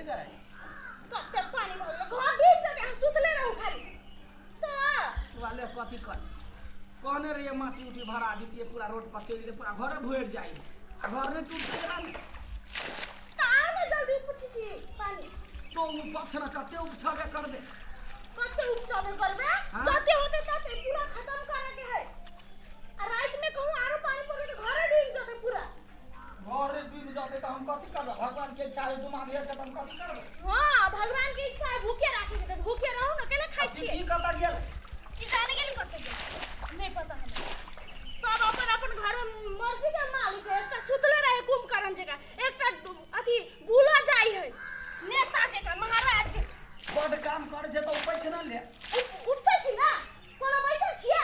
गए। कते पानी भऽ गेलै, घर डूबि जेतै, अहाँ सुतले रहू खाली। तऽ वाले कथी कर कहने रहिए, माटी उटी भरा दितिए, पूरा रोड पर चलि जेतै, पूरा घरे भरि जाइ आ घर नहि टूटतै केना ने? तऽ आउ ने जल्दी, पूछै छी पानी। तो ओ पछड़ा कते उपछबे करबे? कते उपजाबे करबे? हाँ? जते होते तते पूरा खत्म करे के है। आ रात में कहूँ आरो पानी पड़े तऽ घरे डूबि जेतै पूरा। घरे डूबि जेतै तऽ हम कथी करबै? भगवान के इच्छा है डुमा भेल छै तऽ हम कथी करबै? हाँ, भगवान के इच्छा है भूखे राखे के, तऽ भूखे रहू ने। केला खाइ छियै? ई कतऽ गेल? ई जाने गेली कतऽ गेल, नहीं पता हमरा। सब अपन अपन घर में मर्जी के मालिक है। एकटा सुतले रहे कुंभकर्ण जकाँ, एकटा अथी बुला जाइ है नेता जकाँ, महाराज जकाँ। बड काम करै छै तऽ ओ पैसे न ले। उठै छी ना, कोनो बैसल छियै?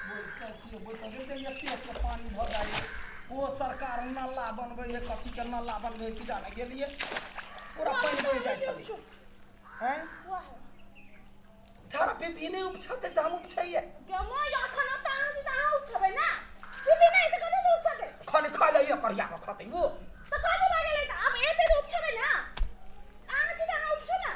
बैसल छियै, बैसल देखते एते एते पानी भऽ जाइ। ओ सरकार नाला बनबै है, कथी के नाला बनबै है कि जाने गेलियै, पूरा पानि बहि जाइ छलै। हैं, झाड़ा पीपी नहि उपछतै से हम उपछैयै। गेमो अखन ओतऽ अहाँ छी तऽ अहाँ उठबै ना। पीपी नहि तऽ कतऽ से उठतै? खाली खाइ लए करिया कऽ खतै ओ। तऽ कथी भऽ गेलै? तऽ आब एतै तऽ उपछबै ना। अहाँ छी तऽ अहाँ उपछू ना।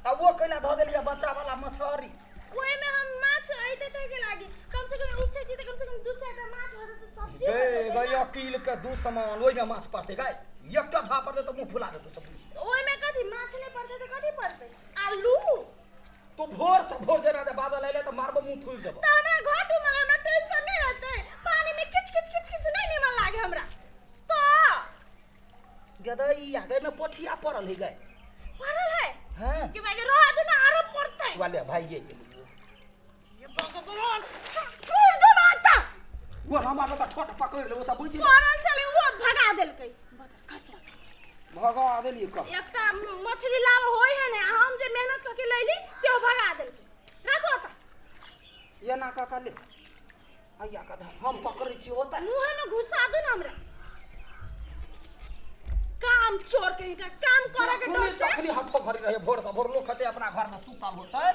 आ ओ कैला धऽ देलियै बच्चा वाला मछहरी? ओहिमे हम माछ अइतै ताहिके लागी। कम से कम उपछै छी तऽ कम से कम दू चारि टा माछ भऽ जेतै, सब्जी भऽ गे जेतै गई ना। अकील के दुश्मन, ओहिमे माछ पड़तै गई? एकटा झा पड़तै तऽ मुँह फुला देतौ सब बुझि। ओहिमे कथी माछ नहि पड़तै तऽ कथी पड़तै? आलू? तू भोर से भोर जेना जे बाजल अयलै तऽ मारबो, मुँह फुलि देबो। तऽ हमरा घर डूबल, हमरा टेंशन नहि हेतै? पानी में किच किच किच किच नहि नीमन लागे हमरा तऽ। गदैया गई में पोठिया पड़ल है गई। पड़ल है? हाँ। कि भाई रह दू ना, आरो पड़तै। वाले भाई ये गेलियो। ये भगवान, छोड़ दो ना आता। वो हमार लोग छोट पकड़ ले, वो सब बुझि। पड़ल छलै, वो भगा देलकै बता खसवा। भगा देलियै कह। एकटा मछली लाभ होय है ने, हम जे मेहनत करके लैली से ओ भगा देलकै। राखो आता। एना कऽ कऽ ले, अइया कऽ धर, हम पकड़ै छी होता। मुँहे में घुसा दू ना हमरा। काम चोर कहीं का, काम करे के डर से। तखनी हठो घड़ी रहे, भोर से भोर लोग खते अपना घर में सुतल होतै।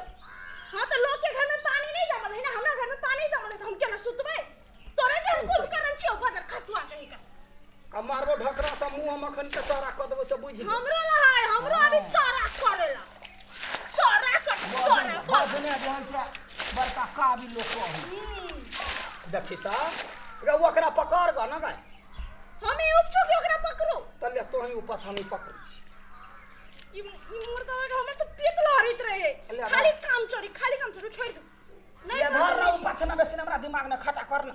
हाँ, तो लोग के घर में पानी नहीं जमल है ना, हमरा घर में पानी जमल है तो हम केना सुतबै? तोरे जे हम कुंभकर्ण छियौ, बजर खसुआ कहीं का। आ मारबो ढकरा से मुंह हम अखन के चौड़ा कऽ देबो से बुझि ले। हमरो लहाय, हमरो अभी चौड़ा करेला, चौड़ा कर, चौड़ा कर। बजने जे है से बड़का काबिल लोग कहू। देखी तऽ गे, ओकरा पकड़ गऽ न गए। हम ई उपछू कि ओकरा पकड़ू? तऽ ले तोही ऊपर, हम पकड़ै छी। ई ई मुर्दा के हमर तो पेट लहरित रहे। ले। खाली काम चोरी, खाली काम चोरी। छोड़ दो नहीं। ये धर ना ऊपर ना, बेसी हमरा दिमाग ने खटा कर ना।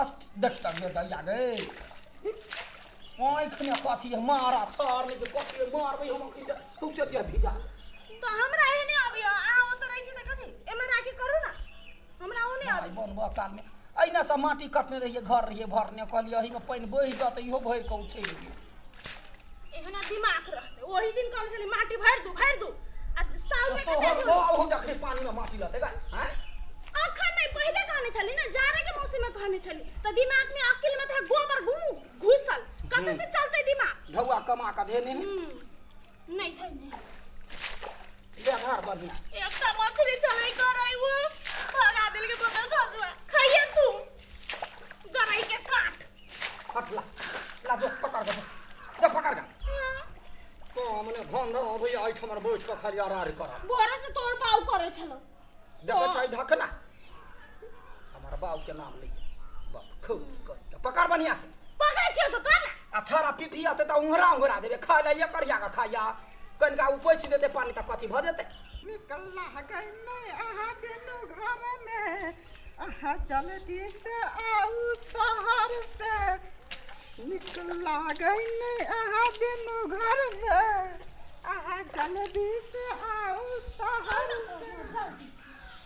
अस्त देख तक ये दैया गे, आँखि ने कथी है, मारा छाड़ नहीं के कथी है, मारबै हम अखन से सौंसे देह भिजा। तो हमरा एहने अभी अहाँ ओतऽ रहै छी तऽ कथी एमे राखी करू ना, हमरा ओ नहि अभी। बनबऽ कालमे एहिना से माटी कटने रहियै, घर रहियै भरने, कहलियै एहिमे पानि बहि जात, इहो भरि कऽ उछलि गेल। एहना दिमाग रहतै? ओही दिन कहल छलै माटी भरि दू, भरि दू, आ साल में तो कते हम दिन? हम जखनी पानी में माटी लतै गए हैं। अखन नहीं, पहिले कहने छली ना, जाड़े के मौसम में कहने छली, तऽ दिमाग में अकिल में तऽ गोबर घू घुसल, कतऽ से चलतै दिमाग? ढौआ कमा कऽ धेने है। नहीं थे नहीं। ले घर बढ़िया। एकटा मछली छलै गरई, वो भगा देलकै बोतल खसुआ। खाइए तू गरई के काट। हट, ला ला, जो पकड़ के जो पकड़ के। तो हमने धन धन अबैया एहिठाम बैठ कऽ खाली अरार करब। बोरा से तोर बाउ करै छलो। देखै छै ढकना, हमर बाबू के नाम लैया बाप खूब कर। पकड़ बढ़िया से। पकड़ै छियौ तऽ कर ना। आ थारा पीपी अतै तऽ उंघरा उंघरा देबै। खाय लए करिया कऽ खाइया, कनिका उपैछ देतै पानि तऽ कथी भऽ जेतै? निकल लागै नहि अहाँ बिनु घरमे, अहाँ जल्दी से आउ शहर से। नीक लागै नहि अहाँ बिनु घरमे, अहाँ जल्दी से आउ शहर से।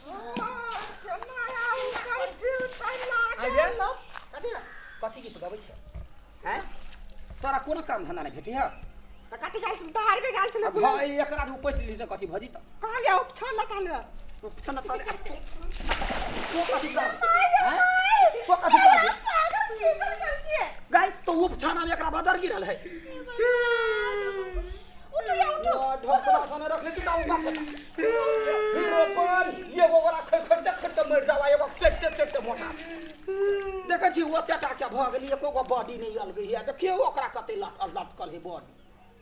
ओ, केना आउ कर्फ्यू तऽ लागल। कथी कथी गीत गबै छै हैं? तोरा कोनो काम धंधा नहि भेटी है? तऽ कथी गेल छल? दहारबे गेल छलै। घर एकरा जे उपैछ ली तऽ कथी भऽ जेतौ? कहलियै उपछल तले। उपछल तले। तो कथी कर हैं? तो कथी कर पागल छियै, पागल छियै। गाय तो उपछाना में एकरा बदर गिरल है। उठो या उठो। ढोकरा सने रखले छी तऽ ऊपर फिर पानी एगो ओकरा खट खटते खटते मरि जावा, एगो चटते चटते मोटा। देखै छी ओते टा के भऽ गेली एको गो बॉडी नहि अलगै है देखियौ ओकरा कते लटकल है बॉडी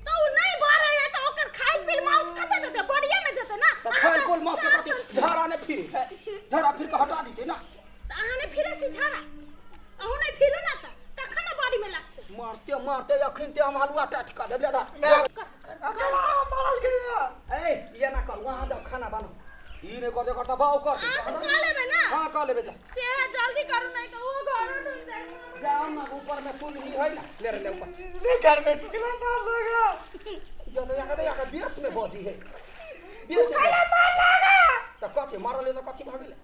तऽ ओ नहि बढ़ै है तऽ ओकर खाइ पील माउस कतऽ जेतै बॉडीए मे जेतै ना तऽ खाइ पील माउस के कथी झाड़ा नहि फिरे है झाड़ा फिर के हटा देतै ना तऽ अहाँ नहि फिरै छी झाड़ा अहूँ नहि फिरू ना तऽ तखन ने बॉडी मे लागतै मारते मारते अखन ते हम हलुआ टाट कऽ देब दादा मारल गेल ए ये ना कर वहाँ जाओ खाना बनाओ ई नहि कर दे करता बाऊ कर दे अहाँ से कऽ लेबै ना हाँ कऽ लेबै जा से जल्दी करू नहीं तऽ ओ घर डूब जायत जाओ ना ऊपर में चूल्ही है ना ले रे ले ऊपर नहीं घर में टुकड़ा मार लगा या तो यहाँ यहाँ बेस में बजी है बेस में मार लगा तऽ कथी मरल तऽ कथी भऽ गेलै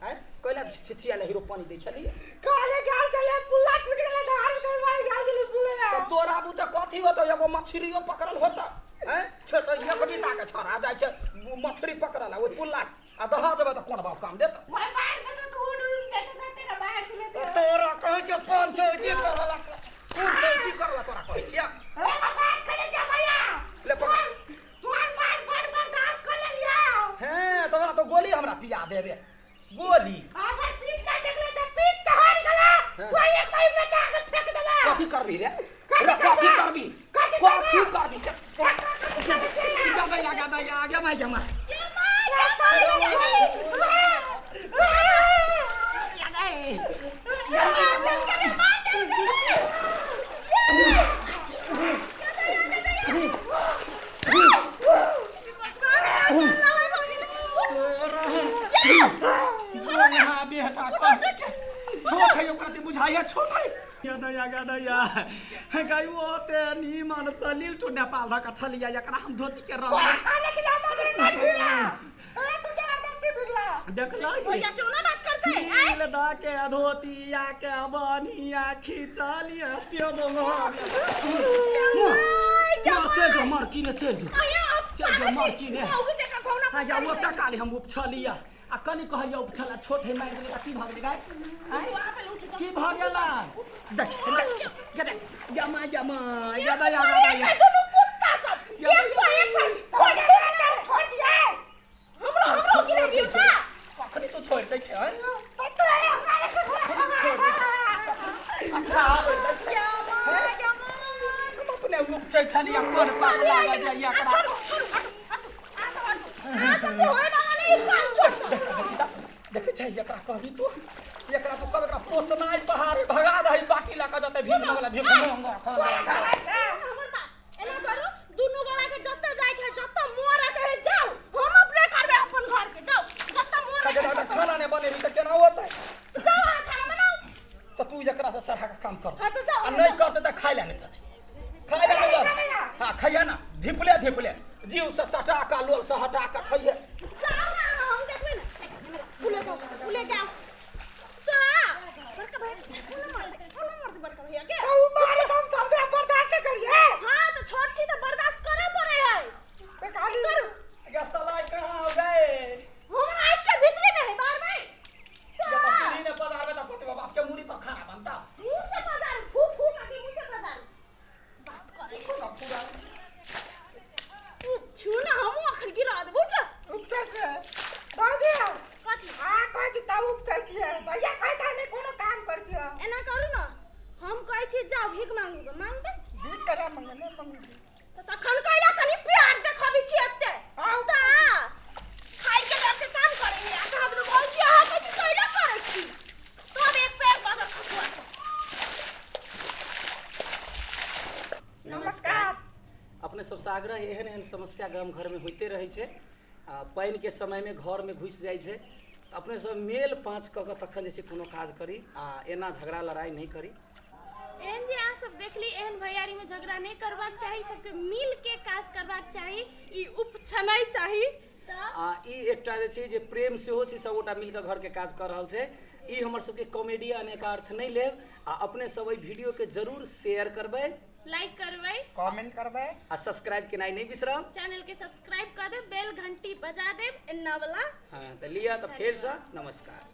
आँय कैला छिछिया हीरो पानी दै छलियै काले गाल चले पुल्ला टूट गेलै धार में मार गाल चले पुल्ला तऽ तोरा बुते कथी होतौ एगो मछलियो पकड़ल होतौ आँय से तऽ एक बीता के छड़ा जाइ छै मछली पकड़ल ओहि पुल्ला आ दहा जेबै तऽ कोन बाप काम देत मैं बाहर गेल तो उड़ उड़ देखते देखते बाहर चले तोरा कहै छै कोन छै की करला कोन छै की करला तोरा कहै छियै ए बाबा करे जा भैया ले पकड़ तोर मार बड़ बर्दाश्त कर लिया हें तोरा तो गोली हमरा पिया देबे गोली हमर पीठ का देखले त पीठ तोहर गला कोई एक भाई बचा के फेंक देला कथी करबी रे रे कथी करबी कथी करबी से जा दैया गा दैया गे माय गे माय बेटा छोट है ओकरा ते बुझाइया छोट है या दया गा दया गायो ते नीमन सलील टू नेपाल धक छलिया एकरा हम धोती के रंग देखला भैया से ना बात करते हैं नील द के धोतिया के बनिया खिचलिया से बोलो चल जो मर की ने चल जो चल जो मर की ने हाँ जा वो तक काली हम उपछलिया आ कनि कहलिया उपछला छोट है मारि गेलै तऽ की भऽ गेलै गाय आँय? की भऽ गेलै देख देख देख जमा जमा यादा यादा यादा दुनू कुत्ता सब एक पर एक हमरो हमरो गिरा दियौ ना कखनी तू छोड़ि दै छै आँय? कखनी छोड़ि दै छै अच्छा आबै दै छै हम अपने उपछै छलियै कोन पाप लागल जाइए एकरा छोड़ू छोड़ू हटू हटू आ सब हटू आ सब होय वाला नहीं काम छोड़ देखै छै एकरा कहबी तू एकरा तू कब एकरा पोसनाइ पहाड़े भगा दही बाकी लऽ कऽ जेतै भीख मंगला भीख मंगा हमर बात एना करू दुनू गोरा के जत्ते जाय के जत्ते मोरे के है जाओ हम अपने करबे अपन घर के जाओ जत्ते मोरे के है, खाना नहि बनेबी तऽ केना होतै जाओ अहाँ खाना बनाओ तऽ तू एकरा से चढ़ा के काम कर हाँ तो जाओ आ नहि करतै तऽ खाइ लए नहि देतै खाइ लए नहि देतै हाँ खइहे ना धिपले धिपले जीव से सटा कऽ लोल से हटा कऽ खइहे जाओ ना हम देखबे ना उले जाओ उले जाओ तो बड़का भैया उले मार दे उले मार दे बड़का भैया के हाँ तो छोट छी तो बर्दाश्त करे पड़े है करू गे सलाइ कहाँ हो गए हम आँख के भीतरी में है बाहर में ये तो चूल्ही ने पजारबे तऽ कटबे बाप के मुड़ी पर खाना बनता मुंह से पजार फू फू करके मुंह से पजार बात करे पूरा छू ना हमहूँ अखन गिरा देबो उठ कथी भैया कहता नहीं कोनो काम कर छियै एना करू ना हम कहै छी जाओ भीख मांगू गे मांग दे भीख करा मंगने मंगने तऽ तखन कैला कनी प्यार देखाबै छी एते आउ। तऽ खाइ के डर के काम करे है आ कहब भौजी अहाँ कथी कैला करै छी सब एक पे एक बादल खसुआ के नमस्कार अपने सबसँ आग्रह एहन एहन समस्या गाम घरमे होइते रहै छै आ पानिके समयमे घरमे घुसि जाइ छै तऽ अपने सब मेल पाँच कऽ कऽ तखन जे छै कोनो काज करी आ एना झगड़ा लड़ाइ नहि करी एहन जे अहाँ सब देखली एहन भैयारीमे झगड़ा नहि करबाक चाही सबके मिल के काज करबाक चाही ई उपछनाइ चाही तऽ आ ई एकटा जे छै जे प्रेम सेहो छै सबगोटा मिलकऽ घरके काज कऽ रहल छै ई हमर सबके कॉमेडी अनेकार्थ नहि लेब आ अपने सब एहि वीडियोके जरूर शेयर करबै लाइक करबै कमेंट करबै आ सब्सक्राइब केनाइ नहि बिसरब चैनल के सब्सक्राइब कर देब बेल घंटी बजा देब एन्ना वाला हँ तऽ लिअ तऽ फेरसँ नमस्कार।